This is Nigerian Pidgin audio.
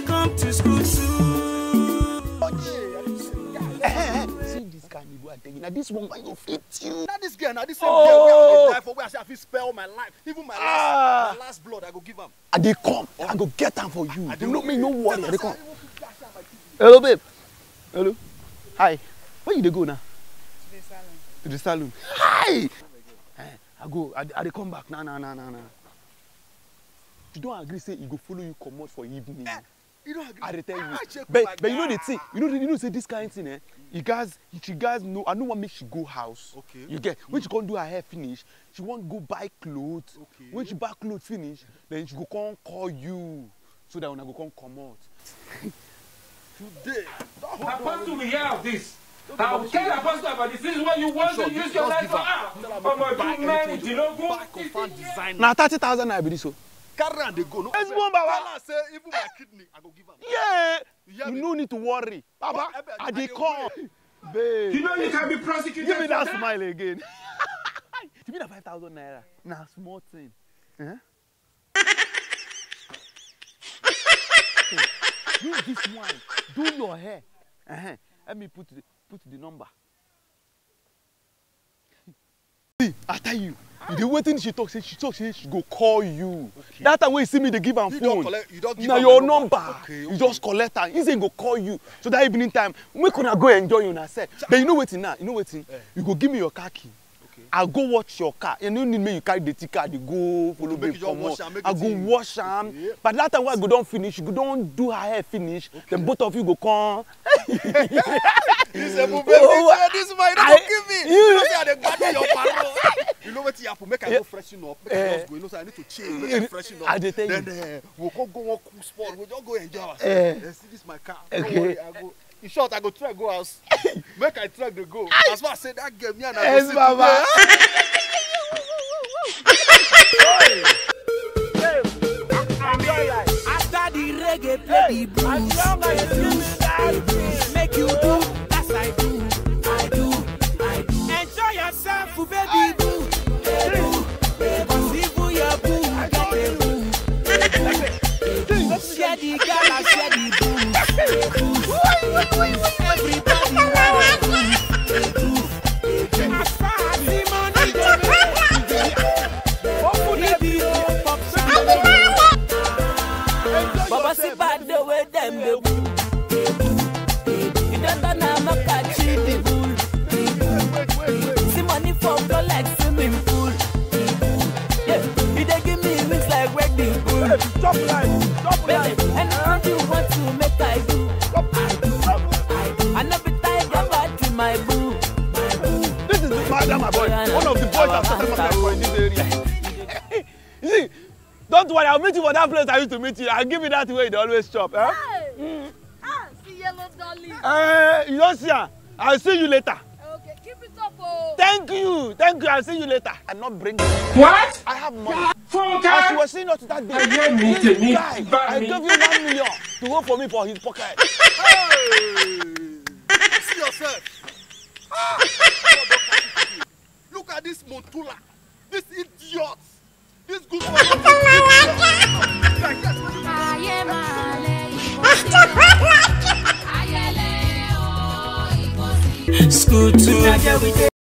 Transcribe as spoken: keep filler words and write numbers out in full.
Come to school too. See this kind of boy, I tell you. Now this one man go fit you. Now this girl, now this same girl where I dey die for, where I say I fit spend all my life, even my last, my last blood, I go give am. I dey come. I go get am for you. You know me, no worry. I dey come. Hello, babe. Hello. Hi. Where you dey go now? To the salon. To the salon. Hi. Eh, I go. I, I dey come back. Nah, nah, nah, nah, nah. You don agree say e go follow you comot for evening. Eh, you don agree? I dey tell you. Ah, check my guy. But, but you know the thing. You know, you know say this kind thing, eh? You guys, she guys know. I no wan make she go house. Okay. You get? When she come do her hair finish, she wan go buy clothes. Okay. When she buy clothes finish, then she go come call you so that una go come comot. Today. Apostle, we hear of this. I will tell Apostle about this. This is what you want to use your life for. Ah, ọmọ ọdún mẹ́rìndínlógún. Na thirty thousand naira be this o. Carry am dey go. No. Ezigbo mba wa. Tell her say even my kidney, I go give am. Yeah. You no need to worry. Baba, I dey come. Babe. You know you can be prosecuted. Give me that smile again. Give me that five thousand naira. Na small thing. Eh? Use this one. Do your hair. Uh-huh. Let me put the, put the number. See, I tell you, the way thing she talk, say she talk, say she go call you. Okay. That time when you see me, they give am phone. You don collect, you don give am your number. Okay, okay. You just collect am. He say he go call you. So that evening time, make una go enjoy una sef. But you know wetin now? You know wetin? Eh. You go give me your car key. Okay. I go watch your car. You no need me, you carry the car, they go follow me comot. I go wash am. Okay. But that time when I go don finish, you go don do her hair finish. Okay. Then both of you go come. This a movie. Oh, this man, you don't give me. You know say I dey gbadu your paro. You know wetin happen? Make I go freshen up. Make I just go. You know say I need to change. Make I freshen up. I dey tell you. Then, eh, we go go one cool spot. We just go enjoy ourselves. Eh. Eh, see this my car. Okay. Don't worry, I go. In short, I go try go house. Make I try dey go. As far as say that girl, me and I go see today. After the reggae, play the blues. Make you do as I do, I do, I do. Enjoy yourself, baby boo. Baby boo, baby boo. Even your boo, get a boo. Share the gala, share the booze. Everybody want a booze. As far as the money go make, open the door, pop some. Baba, see bad the way them dey boo. You don't know how much I cheat the boo. See money for flow like swimming pool. Yeah, you dey give me wings like wedding pool. Hey, chop life, chop life. Baby, anything you want to make I do. Chop, I do, chop. I do. I no be tiger, but to my boo. My boo. This is my, my boy. One of the boys that started my life for in this area. You see, don't worry, I'll meet you for that place I used to meet you. I'll give you that way you dey always chop, eh? Hey! Mm. Ah, see yellow dolly. Eh, you don't see her. I'll see you later. Okay, keep it up, oh. Thank you. Thank you. I'll see you later. I'm not bringing. What? I have money. Funke! As you were seeing us that day, I hear me, this guy, I gave you one million to hold for me for his pocket. Hey! See yourself. Ah! Look at this Montula. This idiot. This good for nothing. School two.